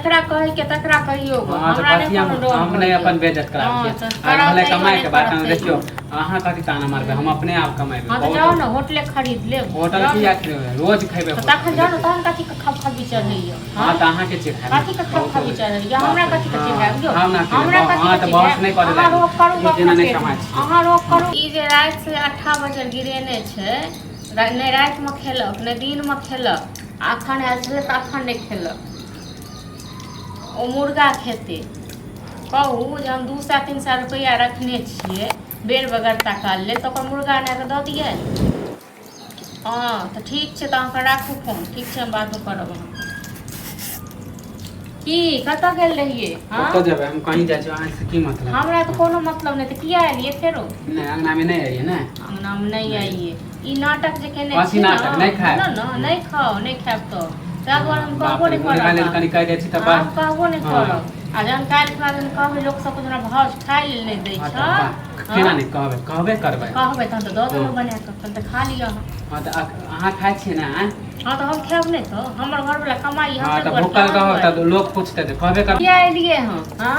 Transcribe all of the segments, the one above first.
जकरा कहै के तकरा कहियौ गो। हाँ तऽ हमरा नहि कथी हम कोनो डर हम नहि होइए। अपन बेइज्जत कराबै हाँ, छियै तऽ आ कराउ रहलै तैयो कमाइ नहि के बात करब हम तैयो। देखियौ अहाँ कथी ताना मारबै हम अपने आप कमेबै हाँ तऽ बहुत जाउ ने होटले खरीद लेब होटल जाउ की ने। खरीदबै रोज खयबै तऽ होटल तखन जाउ ने तहन कथी के खबखबी चढ़ैया हाँ तऽ अहाँके चिढ़ायब कथी के खबखबी चढ़ैया हमरा कथी के चिढ़ायब यौ हम ना हमरा कथी हाँ के तऽ बहस नहि चिढ़ायब करै अहाँ रोक करू जेना अपना नहि पेट कमाइ मे। छियै अहाँ रोक करू ई जे राति से 8 बजे गिरेने छै नहि रातिमे खेलक नहि दिनमे खेलक आ अखन आयल छलै तऽ अखन नहि खेलक ओ मुर्गा खेतै कहू जे हम 200 300 रुपैआ रखने छियै बेर बगरता काल लेल तऽ ओकर मुर्गा आनि कऽ दऽ दियै हँ तऽ ठीक छै तऽ अहाँके राखू फोन ठीक छै हम बादमे करब अहाँके की कतऽ गेल रहियै हँ कतऽ जेबै हम कहीं जाइ छी अहाँ से की मतलब हमरा तऽ कोनो मतलब नहि तऽ किया एलियै फेरो नहि अंगनामे नहि अइयै ने अंगनामे नहि आइए ई नाटक जे केने कथी छी ने नाटक? नहि खायब। सुनऽ ने नहि खाउ नहि खायब तऽ ताहि दुआरे हम बाप कहबो रे नहि मुर्गा लेल करब कनि कहि दै छी तऽ आब बस कहबो नहि हाँ। करब आ जहन काल्हि खुना जहन कहबै लोक सबके जेना भाउज खाय लेल नहि दै हाँ छ तऽ वाह, केना नहि कहबै कहबे करबै कहबै तहन तऽ दऽ देबै हाँ। बना कऽ तहन तऽ खा लिअ अहाँ हाँ तऽ अहाँ खाइ छियै ने आँय? हँ तऽ हम खायब नहि तऽ हमर घरवला कमाइ हाँ हमरे तऽ दुआरे भूखल अहाँ रहब दुआरे। तऽ लोक पूछतै तऽ कहबे करबै किया एलियै हँ हँ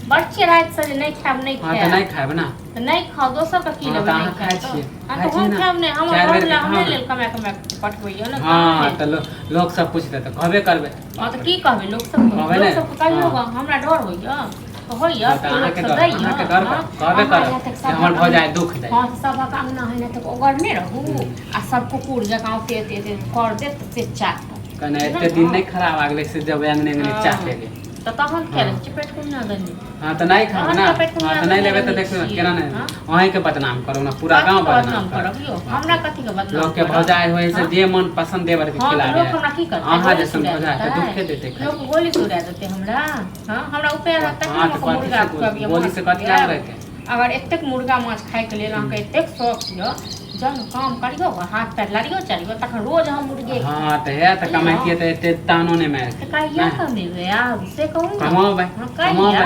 बड़ छियै रातिसँ जे नहि खायब नहि हाँ तऽ खायब नहि खायब ने तऽ नहि खाउ दोसर के की हाँ लेबै तऽ नहि अहाँ खाइ खायब तऽ छियै हाँ खाइ तऽ छियै हम ने खायब नहि हमर चारि बेर घरवला के हमरे खाउ ने लेल कमा कमा कऽ पठबैया ने हाँ तहन तऽ लोक सब पूछतै तऽ कहबे करबै हँ तऽ की कहबै लोक सबके कहबै लोक ने सबके कहियौ हाँ गऽ हमरा डर होइया तऽ होइया हाँ तऽ कि लोक अहाँके सब डर दैया अहाँके डर हँ कहबे अहाँ करब यहाँ तक जे हमर सभक भौजाइ दुख दै हँ सभक अङ्गना है तक ओगरने रहू आ सब कुकुर जकाँ ओते एते एते कर देत से चाटत कने बुझल एते दिन ने नहि खराब आ गेलै से जब अंगने अंगने हँ चाटे गे तऽ तहन किया हाँ रहै छै पेट कुना देने हाँ तऽ नहि खायब तहन ने तऽ पेट हाँ कुना तऽ नहि देने लेबै तऽ रहै देखियौ छियै केना नहि हँ अहीँके बदनाम करब ने पूरा कथी गाँव के बदनाम बदनाम करब करब यौ बाप हमरा रे कथी के बदनाम लोकके करब भौजाइ होइ से हँ जे मन पसन्द देवर के हँ तऽ खिलाबे लोक हमरा की करतै अहाँ गोली जैसन सुरा भौजाइ के देतै दुखे देतै खाली लोक गोली सुरा देतै हमरा हँ हमरा उपाय रहत तखने हाँ हम तऽ अहाँके कथी मुर्गा से खुआबियै गोली माछ से कथी लाभ खुआएब रहतै अगर एतेक मुर्गा माछ खायके लेल अहाँके एतेक शौक यऽ जहन काम करियौ हाथ पैर लड़ियौ चलियौ तखन रोज हम मुर्गे खायब हाँ तऽ हे तऽ बुझलहुँ कमैतियै तऽ एते तानो नहि तऽ मारतियै कहिया नहि कमेबै आब से कहू ने कमेबै हँ कमेबै कहिया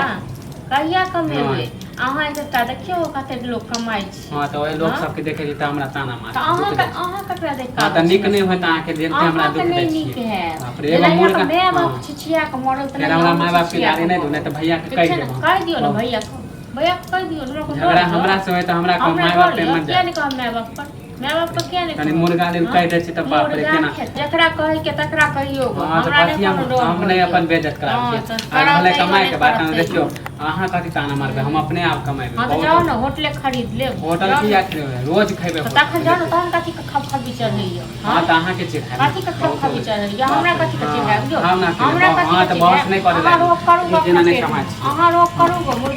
कहिया कमेबै नहि अहाँ एकटा देखियौ कतेक लोक कमाइ छै हाँ तऽ ओहि लोक हँ सबके देखै छी तऽ हमरा ताना तऽ मारै छै दुख अहाँके दै छै अहाँ ककरा देख कऽ हाँ आबै तऽ छै नीक नहि होइत अहाँके देख के हमरा अहाँके दुख नहि दै नीक छियै हैत बाप रे एगो जेनाहि अहाँके मुर्गा माय बाप हाँ छिछिया कऽ मरल फेर तेनाहि हमरा अहूँ माय बापके छिछिया गाली कऽ नहि दू नहि मरब तऽ भैयाके ठीक कहि छै ने देब हम कहि दियौ ने बहुत भैयाके भैयाके कहि दियौ ने हमरा कोनो डर झगड़ा यऽ हमरा से होय तऽ हमरा कहब हमरा माय बाप डर पे यऽ मत किया जाए नहि कहब माय बाप पर माय बाप पर किया नहि कनि कहब मुर्गा लेल हँ कहि दै छी तऽ बाप रे मुर्गा केना खेत जकरा कहै के तकरा कहियौ गऽ हाँ तऽ हमरा नहि कथी हम कोनो डर हम नहि होइए अपन बेइज्जत कराबै हँ छियै तऽ आ कराउ रहलै तैयो कमाइके नहि बात करब हम तैयो देखियौ अहाँ कथी ताना मारबै हम अपने आप कमेबै हँ तऽ जाउ बहुत ने होटले खरीद लेब होटल जाउ की ने खरीदबै रोज खयबै तऽ होटल तखन जाउ ने देखियौ तहन कथी के खबखबी चढ़ैया हाँ हँ तऽ अहाँके चिढ़ायब कथी के ने बहुत खबखबी चढ़ैया बाप हमरा रे कथी के हाँ चिढ़ायब यौ हम ना हमरा खेबै कथी हाँ के तऽ बहस चिढ़ायब नहि करै अहाँ लागी रोक करू ई गऽ जेना अपना नहि पेटमे कमाइ छियै अहाँ रोक हाँ करू गऽ मुर्गा